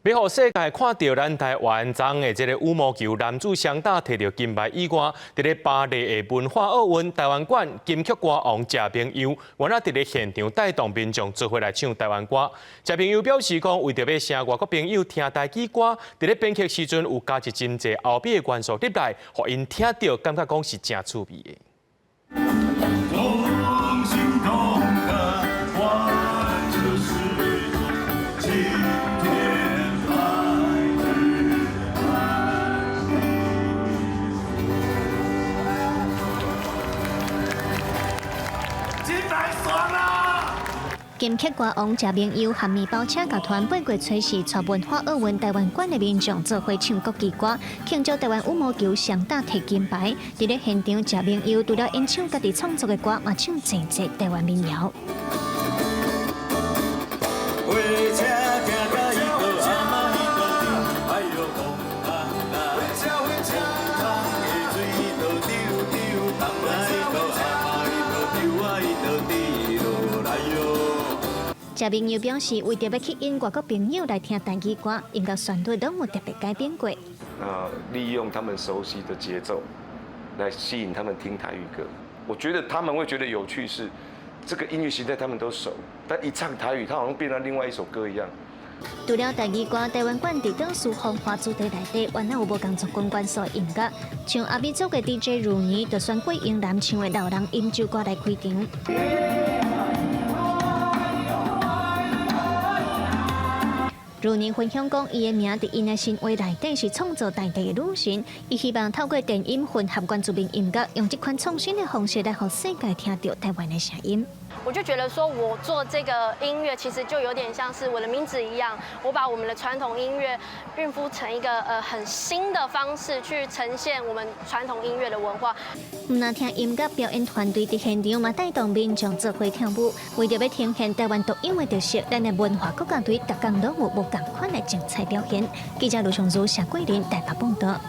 欲予世界看著咱台灣昨昏的這个羽毛球男子雙打提著金牌以外，佇咧巴黎的文化奧運台灣館金曲歌王謝明佑，原來佇咧現場帶動民眾做伙來唱台灣歌。謝明佑表示講，為著欲請外國朋友聽台語歌，佇咧編曲時陣有加入真濟歐美的元素入來，予𪜶聽著感覺講是誠趣味的。同心同德，貫徹始終，青天白日滿地紅。金牌爽啦！金曲歌王謝明佑和麵包車樂團八月初四，帶文化奧運台灣館的民眾做伙唱國旗歌，慶祝台灣羽毛球雙打提金牌。佇咧現場，謝明佑除了演唱家己創作的歌，嘛唱濟濟台灣民謠。火車行到彼個阿媽彼個哎喲風空啊，風空的水都丟丟，東來到阿媽伊都丟啊伊都跌落來喲。謝明佑表示，為著欲吸引外國朋友來聽台語歌，音樂旋律攏有特別改變過。啊，利用他們熟悉的節奏來吸引他們聽台語歌。我覺得他們會覺得有趣是，這個音樂形態他們都熟，但一唱台語，他好像變成另外一首歌一樣。除了台語歌，台灣館佇當時風華主題內底，原來有無仝族群元素的音樂，像阿美族的 DJ 如妮，就選過英男唱的老人飲酒歌來開場。如妮分享講，伊的名佇𪜶的神話內底是創造大地的女神，伊希望透過電音混合原住民音樂，用這款創新的方式來予世界聽著台灣的聲音。我就覺得說，我做這個音樂，其實就有點像是我的名字一樣，我把我們的傳統音樂孕孵成一個很新的方式去呈現我們傳統音樂的文化。毋但聽音樂表演團隊佇現場嘛帶動民眾做伙跳舞，為著欲呈現台灣獨有的特色，咱的文化國家隊逐工攏有無仝款的精彩表現。記者盧松如、謝桂林台北報道。